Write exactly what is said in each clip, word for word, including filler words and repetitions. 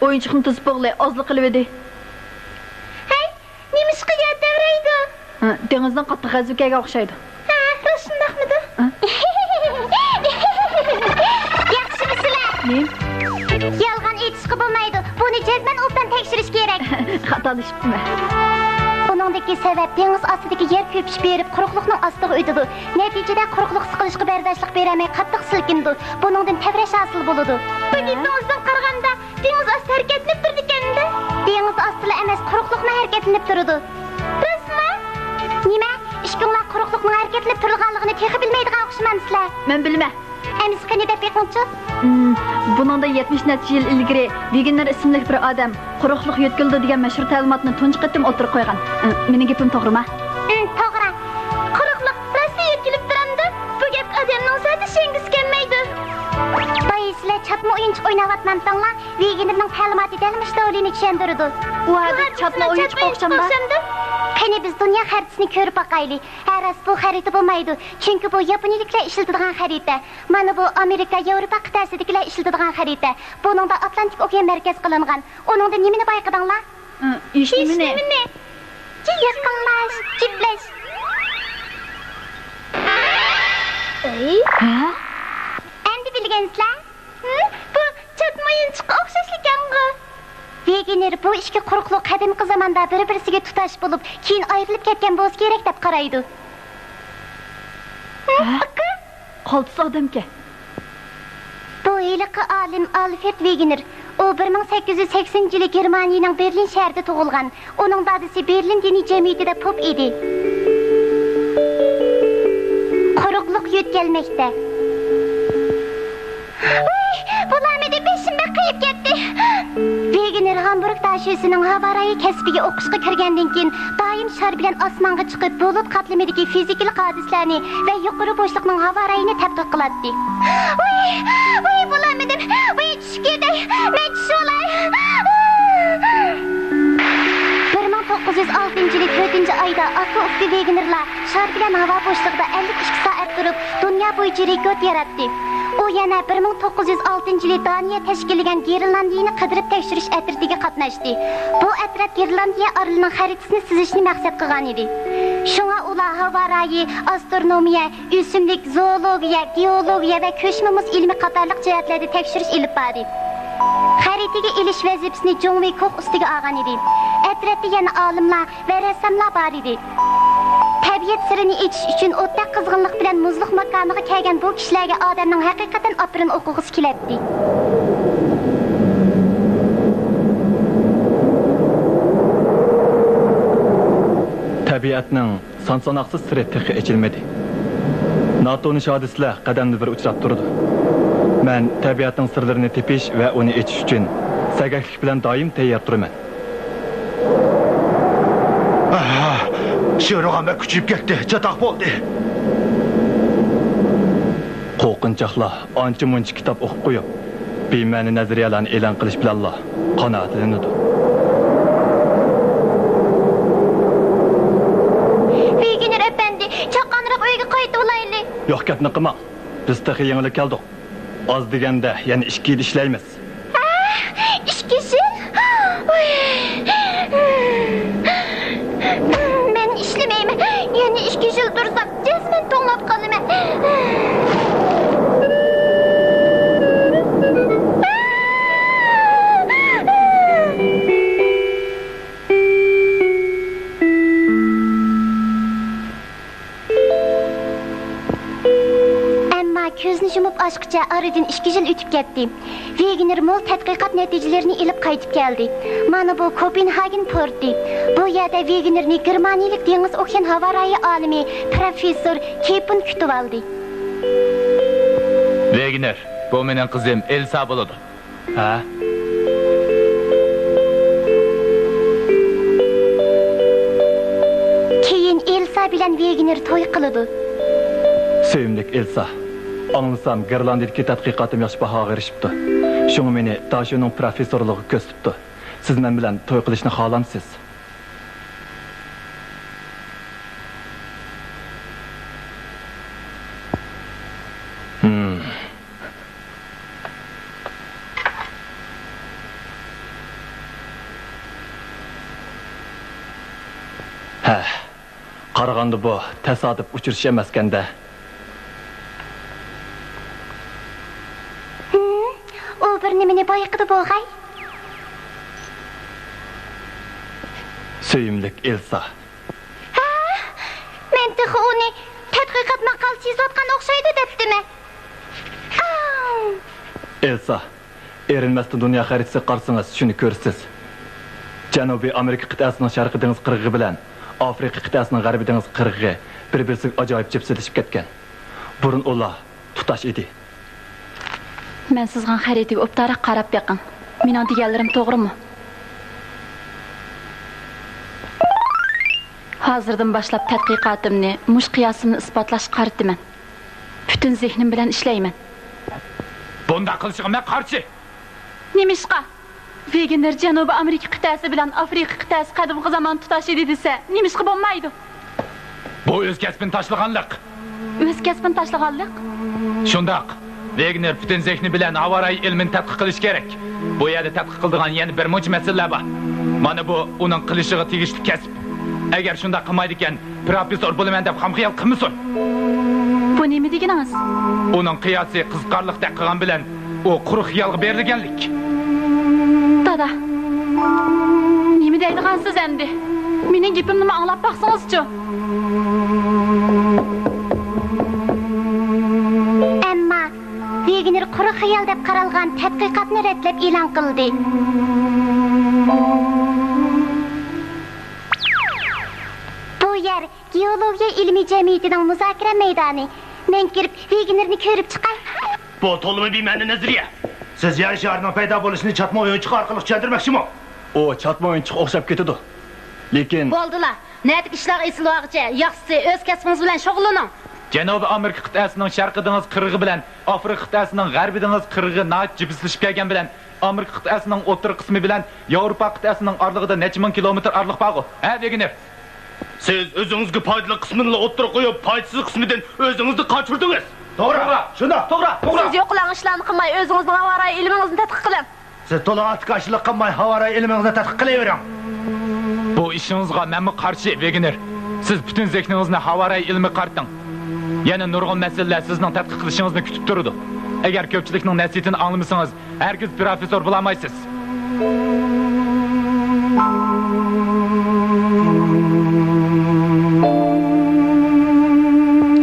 ئويۇنچۇقنى تىزىپ بوغلى، ئازلا قېلىۋىدى. ھەي، نېمىشقا يەر تەۋرەيدۇ؟ ھە، دېڭىزدىن قاتتىق غەزۋە كەلگەن ئوخشايدۇ. ھە، راست شۇنداقمىدۇ؟ ھە؟ ياخشىمۇ سىلەر؟ نېمە؟ يالغان ئېيتىشقا بولمايدۇ. بۇنى جەزمەن ئوبدان تەكشۈرۈش كېرەك. خاتالىشىپتىمەن. بۇنىڭدىكى سەۋەب دېڭىز ئاستىدىكى يەر كۆپۈشۈپ بېرىپ، قۇرۇقلۇقنىڭ ئاستىغا ئۆتىدۇ. نەتىجىدە قۇرۇقلۇق سىقىلىشقا بەرداشلىق بېرەلمەي قاتتىق سىلكىنىدۇ. بۇنىڭدىن تەۋرەش ھاسىل بولىدۇ. بۇ گېپىڭىزدىن قارىغاندا، دېڭىز ئاستى ھەرىكەتلىنىپ تۇرىدىكەن-دە. دېڭىز ئاستىلا ئەمەس، قۇرۇقلۇقمۇ ھەرىكەتلىنىپ تۇرىدۇ. راستمۇ؟ نېمە؟ ئىككىڭلار قۇرۇقلۇقنىڭ ھەرىكەتلىنىپ تۇرىدىغانلىقىنى تېخى بىلمەيدىغان ئوخشىمامسىلەر؟ مەن بىلىمەن. ئەمىسە قېنى دەپ بېقىڭچۇ؟ ھىم، بۇنىڭدىن يەتمىش نەچچە يىل ئىلگىرى ۋېگنېر ئىسىملىك بىر ئادەم قۇرۇقلۇق يۆتكىلىدۇ دېگەن مەشھۇر تەلىماتنى تۇنجى قېتىم ئوتتۇرىغا قويغان. ھىم، مېنىڭ گېپىم توغرىما؟ ھىم، توغرا. قۇرۇقلۇق راستلا يۆتكىلىپ تۇرامدۇ؟ بۇ گەپكە ئادەمنىڭ زادى ئىشەنگۈسى كەلمەيدۇ. بايا سىلەر چاتما ئويۇنچۇق ئويناۋاتمامتىڭلار؟ ۋېگنېرنىڭ تەلىماتى دەل مۇشۇ دورىنى چۈشەندۈرىدۇ. ئۇ ھازىر چاتما ئويۇنچۇق ئوخشامدۇ؟ قېنى بىز دۇنيا خەرىتىسىنى كۆرۈپ باقايلى. ھە، راست، بۇ خەرىتە بولمايدۇ. چۈنكى بۇ ياپونىيىلىكلەر ئىشلىتىدىغان خەرىتە. مانا بۇ ئامېرىكا، ياۋروپا قىتئەسىدىكىلەر ئىشلىتىدىغان خەرىتە. بۇنىڭدا ئاتلانتىك ئوكيان مەركەز قىلىنغان. ئۇنىڭدا نېمىنى بايقىدىڭلار؟ ھېچنېمىنى. يېقىنلاش، جۈپلەش. ھە؟ ئەمدى بىلگەنسىلەر؟ ھىم، بۇ چاتما ئويۇنچۇققا ئوخشاشلىكەنغۇ. ۋېگنېر بۇ ئىككى قۇرۇقلۇق قەدىمكى زاماندا بىر-بىرسىگە تۇتاش بولۇپ، كېيىن ئايرىلىپ كەتكەن بولسا كېرەك دەپ قارايدۇ. ھە؟ ئاكا؟ قالتىس ئادەمكەن. بۇ ھېلىقى ئالىم ئالفرېد ۋېگنېر. ئۇ بىر مىڭ سەككىز يۈز سەكسىنىنچى يىلى گېرمانىيىنىڭ بېرلىن شەھىرىدە تۇغۇلغان. ئۇنىڭ دادىسى بېرلىن دىنىي جەمئىيىتىدە پوپ ئىدى. قۇرۇقلۇق يۆتكەلمەكتە. ۋاي، بولالمىدىم، بېشىم بەك قېيىپ كەتتى. ۋېگنېر ھامبۇرگ داشۆسىنىڭ ھاۋا رايى كەسپىگە ئوقۇشقا كىرگەندىن كېيىن، دائىم شار بىلەن ئاسمانغا چىقىپ، بۇلۇت قاتلىمىدىكى فىزىكىلىق ھادىسىلەرنى ۋە يۇقىرى بوشلۇقنىڭ ھاۋا رايىنى تەتقىق قىلاتتى. ۋاي، ۋاي، بولالمىدىم. ۋاي، چۈشۈپ كېتەي، مەن چۈشۈۋالاي. بىر مىڭ توققۇز يۈز ئالتىنچى يىلى تۆتىنچى ئايدا ئاكا ئۇكا ۋېگنېرلار شار بىلەن ھاۋا بوشلۇقىدا ئەللىك ئىككى سائەت تۇرۇپ، دۇنيا بويىچە رېكورت ياراتتى. ئۇ يەنە بىر مىڭ توققۇز يۈز ئالتىنچى يىلى دانىيە تەشكىللىگەن گرېنلاندىيىنى قىدىرىپ تەكشۈرۈش ئەترىتىگە قاتناشتى. بۇ ئەترەت گرېنلاندىيە ئارىلىنىڭ خەرىتىسىنى سىزىشنى مەقسەت قىلغان ئىدى. شۇڭا ئۇلار ھاۋا رايى، ئاسترونومىيە، ئۆسۈملۈك، زوولوگىيە، گېئولوگىيە ۋە كۆچمە مۇز ئىلمى قاتارلىق جەھەتلەردە تەكشۈرۈش ئېلىپ باردى. خەرىتىگە ئېلىش ۋەزىپىسىنى جۇڭۋېي كوخ ئۈستىگە ئالغان ئىدى. ئەترەتتە يەنە ئالىملار ۋە رەسساملار بار ئىدى. تەبىئەت سىرىنى ئېچىش ئۈچۈن ئوتتەك قىزغىنلىق بىلەن مۇزلۇق ماكانىغا كەلگەن بۇ كىشىلەرگە ئادەمنىڭ ھەقىقەتەن ئاپىرىن ئوقۇغۇسى كېلەتتى. تەبىئەتنىڭ سان-ساناقسىز سىرى تېخى ئېچىلمىدى. ناتونۇش ھادىسىلەر قەدەمدە بىر ئۇچراپ تۇرىدۇ. مەن تەبىئەتنىڭ سىرلىرىنى تېپىش ۋە ئۇنى ئېچىش ئۈچۈن سەگەكلىك بىلەن دائىم تەييار تۇرىمەن. ئاھ، شۆرىغا بەك كۈچىيىپ كەتتى، چاتاق بولدى. قورقۇنچاقلار ئانچە-مۇنچە كىتاب ئوقۇپ قويۇپ، بىمەنە نەزەرىيەلەرنى ئېلان قىلىش بىلەنلا قانائەتلىنىدۇ. ۋېگنېر ئەپەندى، چاققانراق ئۆيگە قايتىۋالايلى. يوق گەپنى قىلماڭ. بىز تېخى يېڭىلا كەلدۇق. ئاز دېگەندە يەنە ئىككى يىل ئىشلەيمىز. ھە؟ ئىككى يىل؟ ۋاي. مەن ئىشلىمەيمەن. يەنە ئىككى يىل تۇرسام، جەزمەن توڭلاپ قالىمەن. ئەمما كۆزنى يۇمۇپ ئاچقىچە ئارىدىن ئىككى يىل ئۆتۈپ كەتتى. ۋېگنېر مول تەتقىقات نەتىجىلىرىنى ئېلىپ قايتىپ كەلدى. مانا بۇ كوپېنھاگېن پورتى. بۇ يەردە ۋېگنېرنى گېرمانىيىلىك دېڭىز ئوكيان ھاۋا رايى ئالىمى پروفېسسور كېپون كۈتۈۋالدى. ۋېگنېر، بۇ مېنىڭ قىزىم ئېلسا بولىدۇ. ھە؟ كېيىن ئېلسا بىلەن ۋېگنېر توي قىلىدۇ. سۆيۈملۈك ئېلسا، ئاڭلىسام، گىرلاندىدىكى تەتقىقاتىم ياخشى باھاغا ئېرىشىپتۇ. شۇڭا مېنى داشۆنىڭ پروفېسسورلۇقىغا كۆرسىتىپتۇ. سىز مەن بىلەن توي قىلىشنى خالامسىز؟ ھىم. قارىغاندا بۇ تاسادىپ ئۇچرىشىش ئەمەسكەندە. ھىم، ئۇ بىر نېمىنى بايقىدى بولغاي. سۆيۈملۈك ئېلسا. ھە؟ مەن تېخى ئۇنى تەتقىقات ماقالىسى يېزىۋاتقان ئوخشايدۇ دەپتىمەن. ئاڭ! ئېلسا، ئېرىنمەستىن دۇنيا خەرىتىسىگە قارىسىڭىز، شۇنى كۆرىسىز. جەنۇبىي ئامېرىكا قىتئەسىنىڭ شەرقىي دېڭىز قىرغىقى بىلەن ئافرىقا قىتئەسىنىڭ غەربىي دېڭىز قىرغىقى بىر-بىرسىگە ئاجايىپ جىپسىلىشىپ كەتكەن. بۇرۇن ئۇلار تۇتاش ئىدى. مەن سىزغان خەرىتىگە ئوبدانراق قاراپ بېقىڭ. مېنىڭ دېگەنلىرىم توغرىمۇ؟ ھازىردىن باشلاپ تەتقىقاتىمنى مۇشۇ قىياسىمنى ئىسپاتلاشقا قارىتىمەن. پۈتۈن زېھنىم بىلەن ئىشلەيمەن. بۇنداق قىلىشىغا مەن قارشى. نېمىشقا؟ ۋېگنېر جەنۇبىي ئامېرىكا قىتئەسى بىلەن ئافرىقا قىتئەسى قەدىمكى زامان تۇتاش ئىدى دېسە، نېمىشقا بولمايدۇ؟ بۇ ئۆز كەسپىنى تاشلىغانلىق. ئۆز كەسپىنى تاشلىغانلىق؟ شۇنداق. ۋېگنېر پۈتۈن زېھنى بىلەن ھاۋارايى ئىلمىنى تەتقىق قىلىشى كېرەك. بۇ يەردە تەتقىق قىلىدىغان يەنە بىر مۇنچە مەسىلىلەر بار. مانا بۇ ئۇنىڭ قىلىشىغا تېگىشلىك كەسىپ. ئەگەر شۇنداق قىلمايدىكەن، پروفېسسور بولىمەن دەپ خام خىيال قىلمىسۇن. بۇ نېمە دېگىنىڭىز؟ ئۇنىڭ قىياسى قىزىقارلىقتەك قىلغان بىلەن ئۇ قۇرۇق خىيالغا بېرىلگەنلىك. دادا، نېمە دەيدىغانسىز ئەمدى؟ مېنىڭ گېپىمنىمۇ ئاڭلاپ باقسىڭىزچۇ؟ ئەمما ۋېگنېر قۇرۇق خىيال دەپ قارالغان تەتقىقاتنى رەتلەپ ئېلان قىلدى. بۇ يەر گېئولوگىيە ئىلمىي جەمئىيىتىنىڭ مۇزاكىرە مەيدانى. مەن كىرىپ، ۋېگنېرنى كۆرۈپ چىقاي. بۇ تولىمۇ بىمەنە نەزەرىيە. سىز يەر شارىنىڭ پەيدا بولۇشىنى چاتما ئويۇنچۇق ئارقىلىق چۈشەندۈرمەكچىمۇ؟ ئۇ چاتما ئويۇنچۇققا ئوخشاپ كېتىدۇ. لېكىن بولدىلا. نەدىكى ئىشلارغا ئېسىلىۋالغۇچە، ياخشىسى ئۆز كەسپىڭىز بىلەن شۇغۇللىنىڭ. جەنۇبىي ئامېرىكا قىتئەسىنىڭ شەرقىي دېڭىز قىرغىقى بىلەن ئافرىقا قىتئەسىنىڭ غەربىي دېڭىز قىرغىقى ناھايىتى جىپسىلىشىپ كەلگەن بىلەن، ئامېرىكا قىتئەسىنىڭ ئوتتۇرا قىسمى بىلەن ياۋروپا قىتئەسىنىڭ ئارىلىقىدا نەچچە مىڭ كىلومېتىر ئارىلىق بارغۇ، ھە، ۋېگنېر؟ سىز ئۆزىڭىزگە پايدىلىق قىسمىنىلا ئوتتۇرىغا قويۇپ، پايدىسىز قىسمىدىن ئۆزىڭىزنى قاچۇردىڭىز. توغرا، شۇنداق، توغرا، توغرا. سىز يوقىلاڭ ئىشلارنى قىلماي، ئۆزىڭىزنىڭ ھاۋارايى ئىلمىڭىزنى تەتقىق قىلىڭ. سىز تولا ئاتىكاشلىق قىلماي، ھاۋارايى ئىلمىڭىزنى تەتقىق قىلىۋېرىڭ. بۇ ئىشىڭىزغا مەنمۇ قارشى، ۋېگنېر. سىز پۈتۈن زېھنىڭىزنى ھاۋارايى ئىلمىگە قارىتىڭ. يەنە نۇرغۇن مەسىلىلەر سىزنىڭ تەتقىق قىلىشىڭىزنى كۈتۈپ تۇرىدۇ. ئەگەر كۆپچىلىكنىڭ نەسىھىتىنى ئاڭلىمىسىڭىز، ھەرگىز پروفېسسور بولالمايسىز.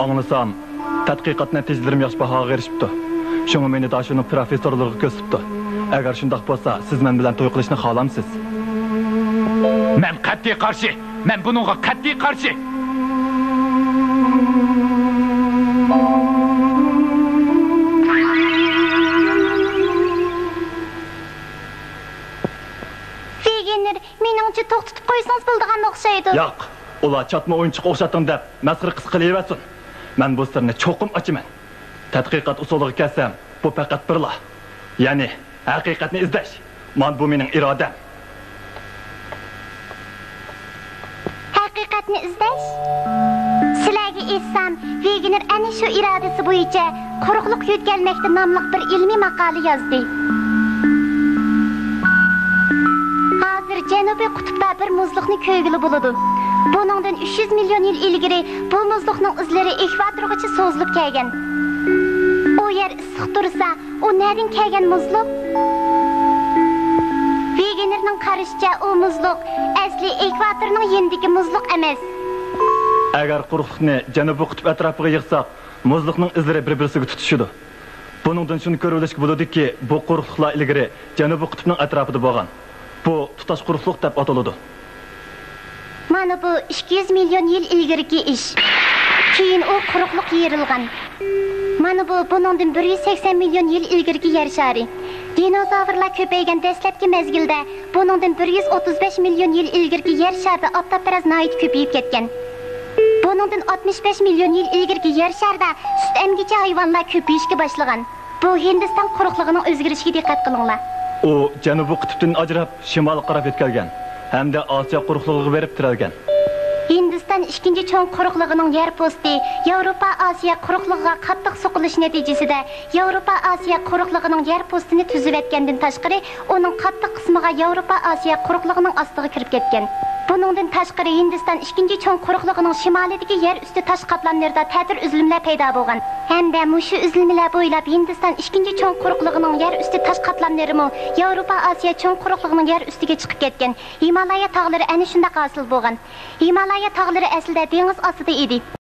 ئاڭلىسام، تەتقىقات نەتىجىلىرىم ياخشى باھاغا ئېرىشىپتۇ. شۇڭا مېنى داشۇنىڭ پروفېسسورلۇقىغا كۆرسىتىپتۇ. ئەگەر شۇنداق بولسا، سىز مەن بىلەن توي قىلىشنى خالامسىز؟ مەن قەتئىي قارشى! مەن بۇنىڭغا قەتئىي قارشى! ۋېگنېر، مېنىڭچە توختىتىپ قويسىڭىز بولىدىغان ئوخشايدۇ. ياق، ئۇلار چاتما ئويۇنچۇققا ئوخشاتتىڭ دەپ مەسخىرە قىلسا قىلىۋەرسۇن. مەن بۇ سىرنى چوقۇم ئاچىمەن. تەتقىقات ئۇسۇلىغا كەلسەم، بۇ پەقەت بىرلا. يەنى، ھەقىقەتنى ئىزدەش. مانا بۇ مېنىڭ ئىرادەم. ھەقىقەتنى ئىزدەش؟ سىلەرگە ئېيتسام، ۋېگنېر ئەنە شۇ ئىرادىسى بويىچە قۇرۇقلۇق يۆتكەلمەكتە ناملىق بىر ئىلمىي ماقالە يازدى. ھازىر جەنۇبىي قۇتۇپتا بىر مۇزلۇقنى كۆرگىلى بولىدۇ. بۇنىڭدىن ئۈچ يۈز مىليون يىل ئىلگىرى بۇ مۇزلۇقنىڭ ئىزلىرى ئېكۋاتورغىچە سوزۇلۇپ كەلگەن. ئۇ يەر ئىسسىق تۇرسا، ئۇ نەدىن كەلگەن مۇزلۇق؟ ۋېگنېرنىڭ قارىشىچە، ئۇ مۇزلۇق ئەسلى ئېكۋاتورنىڭ يېنىدىكى مۇزلۇق ئەمەس. ئەگەر قۇرۇقلۇقنى جەنۇبىي قۇتۇپ ئەتراپىغا يىغساق، مۇزلۇقنىڭ ئىزلىرى بىر-بىرسىگە تۇتىشىدۇ. بۇنىڭدىن شۇنى كۆرۈۋېلىشكە بولىدۇكى، بۇ قۇرۇقلۇقلار ئىلگىرى جەنۇبىي قۇتۇپنىڭ ئەتراپىدا بولغان. بۇ تۇتاش قۇرۇقلۇق دەپ ئاتىلىدۇ. مانا بۇ ئىككى يۈز مىليون يىل ئىلگىرىكى ئىش. كېيىن ئۇ قۇرۇقلۇق يېرىلغان. مانا بۇ بۇنىڭدىن بىر يۈز سەكسەن مىليون يىل ئىلگىرىكى يەر شارى. دىنوزاۋرلار كۆپەيگەن دەسلەپكى مەزگىلدە بۇنىڭدىن بىر يۈز ئوتتۇز بەش مىليون يىل ئىلگىرىكى يەر شارىدا ئاپتاپپەرەس ناھايىتى كۆپىيىپ كەتكەن. بۇنىڭدىن ئاتمىش بەش مىليون يىل ئىلگىرىكى يەر شارىدا سۈت ئەمگۈچى ھايۋانلار كۆپىيىشكە باشلىغان. بۇ ھىندىستان قۇرۇقلۇقىنىڭ ئۆزگىرىشىگە دىققەت قىلىڭلار. ئۇ جەنۇبىي قۇتۇپتىن ئاجراپ، شىمالغا قاراپ يۆتكەلگەن ھەمدە ئاسىيا قۇرۇقلۇقىغا بېرىپ تىرەلگەن. ھىندىستان ئىككىنچى چوڭ قۇرۇقلۇقىنىڭ يەر پوستى ياۋروپا ئاسىيا قۇرۇقلۇقىغا قاتتىق سوقۇلۇش نەتىجىسىدە، ياۋروپا ئاسىيا قۇرۇقلۇقىنىڭ يەر پوستىنى تۈزۈۋەتكەندىن تاشقىرى، ئۇنىڭ قاتتىق قىسمىغا ياۋروپا ئاسىيا قۇرۇقلۇقىنىڭ ئاستىغا كىرىپ كەتكەن. بۇنىڭدىن تاشقىرى، ھىندىستان ئىككىنچى چوڭ قۇرۇقلۇقىنىڭ شىمالىدىكى يەر ئۈستى تاش قاتلاملىرىدا تەتۈر ئۈزۈلمىلەر پەيدا بولغان ھەمدە مۇشۇ ئۈزۈلمىلەر بويلاپ ھىندىستان ئىككىنچى چوڭ قۇرۇقلۇقىنىڭ يەر ئۈستى تاش قاتلاملىرىمۇ ياۋروپا ئاسىيا چوڭ قۇرۇقلۇقىنىڭ يەر ئۈستىگە چىقىپ كەتكەن. ھىمالايا تاغلىرى ئەنە شۇنداق ھاسىل بولغان. ھىمالايا تاغلىرى ئەسلىدە دېڭىز ئاستىدا ئىدى.